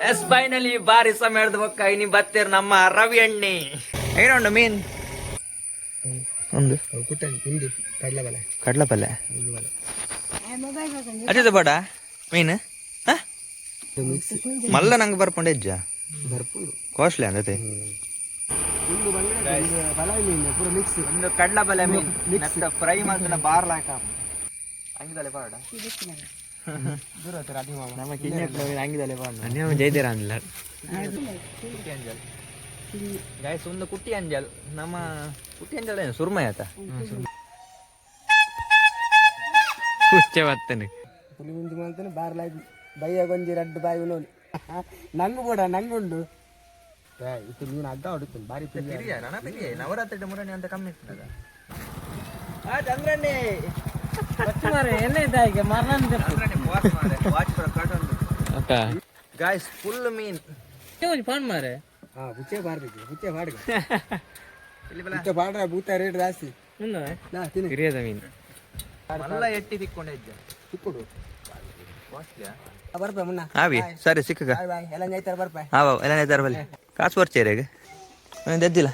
S, finally ಬಾರಿ ಸಮಯದ ಬೊಕ್ಕ ಇನಿ ಬತ್ತೇರ್ ನಮ್ಮ ರವಿ ಅಣ್ಣಿ. ಏನೋಂಡು ಮೀನ್ ಒಂದು? ಉಂದು ಕಡಲೆ ಬಲೆ. ಕಡಲೆ ಪಲ್ಯ. ಅದೇ ಬೇಡ ಮೀನ್ ಮಲ್ಲ ನಂಗೆ ಬರ್ಪುಂಡು ಹೆಜ್ಜ. ಬರ್ಪುಂಡು. ಕಾಸ್ಟ್ಲಿ ಅಂದತೆ. ಉಂದು ಬಂಗಡೆ ಬಲ ಮೀನು ಪೂರ ಮಿಕ್ಸ್. ಒಂದು ಕಡಲ ಬಲೆ ಮೀನ್ ಫ್ರೈ ಮಾಡ್ತಾನೆ ಬಾರ್ಲ ಹಾಕ ಅಂಗಿದಲೆ ಪಾಡ. ನಮ್ಮ ಕಿನ್ಯಕ್ಲು ಅಂಗಿದಲೆ ಪಾಡ. ಜೈದೇರ ಅಂದಿಲ್ಲ. ಕುಟ್ಟಿ ಅಂಜಲ್ ಗಾಯ್ಸ್, ಒಂದು ಕುಟ್ಟಿ ಅಂಜಲ್. ನಮ್ಮ ಕುಟ್ಟಿ ಅಂಜಲ್ ಏನು ಸುರ್ಮೈ ಆತ. ಹುಚ್ಚೆ ಬತ್ತನೆ. ಪುಲಿ ಮುಂಜಿ ಮಾಡ್ತಾನೆ ಬಾರ್ಲಾಗಿ ಬೈಯ ಗೊಂಜಿ ರಡ್ಡು ಬಾಯಿ ಉನೋಲಿ. ನಂಗು ಬೋಡ ನಂಗುಂಡು. ಏ, ಇದು ಮೀನು ಹಗ್ಗ ಹೊಡಿತೀನಿ ಬಾರಿ ಪಿರಿಯ. ಪಿರಿಯ ನನ ಪಿರಿಯ ನವರಾತ್ರಿ ಮುರಣಿ ಅಂತ ಕಮ್ಮಿ ಇರ್ತದ. ಆ ಚಂದ್ರಣ್ಣಿ. ಅಕ್ಕ. ಗಾಯ್ಸ್, ಫುಲ್ ಮೀನ್. ಹಾ, ಪುಚ್ಚೆ ಬಾರ್ದಿಕ್ಕೆ ಪುಚ್ಚೆ ಬಾಡ್ಗ ಪುಚ್ಚೆ ಬಾಡ್ರ ಬೂತ ರೇಟ್ ಜಾಸ್ತಿ. ನಾ ತಿನ್ನು. ಹಿರಿಯದ ಮೀನು. ಮಲ್ಲ ಎಟ್ಟಿ ತಿಕ್ಕೊಂಡೆ ಇದ್ದೆ. ಸಿಕ್ಕುಡು. ಕಾಸ್ಟ್ಲಿಯಾ? ಬರ್ಪೆ ಮುನ್ನ. ಆವಿ, ಸರಿ ಸಿಕ್ಕಗ. ಬಾಯ್ ಬಾಯ್, ಎಲ್ಲ ನೇಯ್ತಾರೆ ಬರ್ಪೆ. ಹಾ, ಎಲ್ಲ ನೇತಾರ ಬಲ್ಲಿ ಕಾಸು ಬರ್ಚೇರಿ. ಎದ್ದಿಲ್ಲ.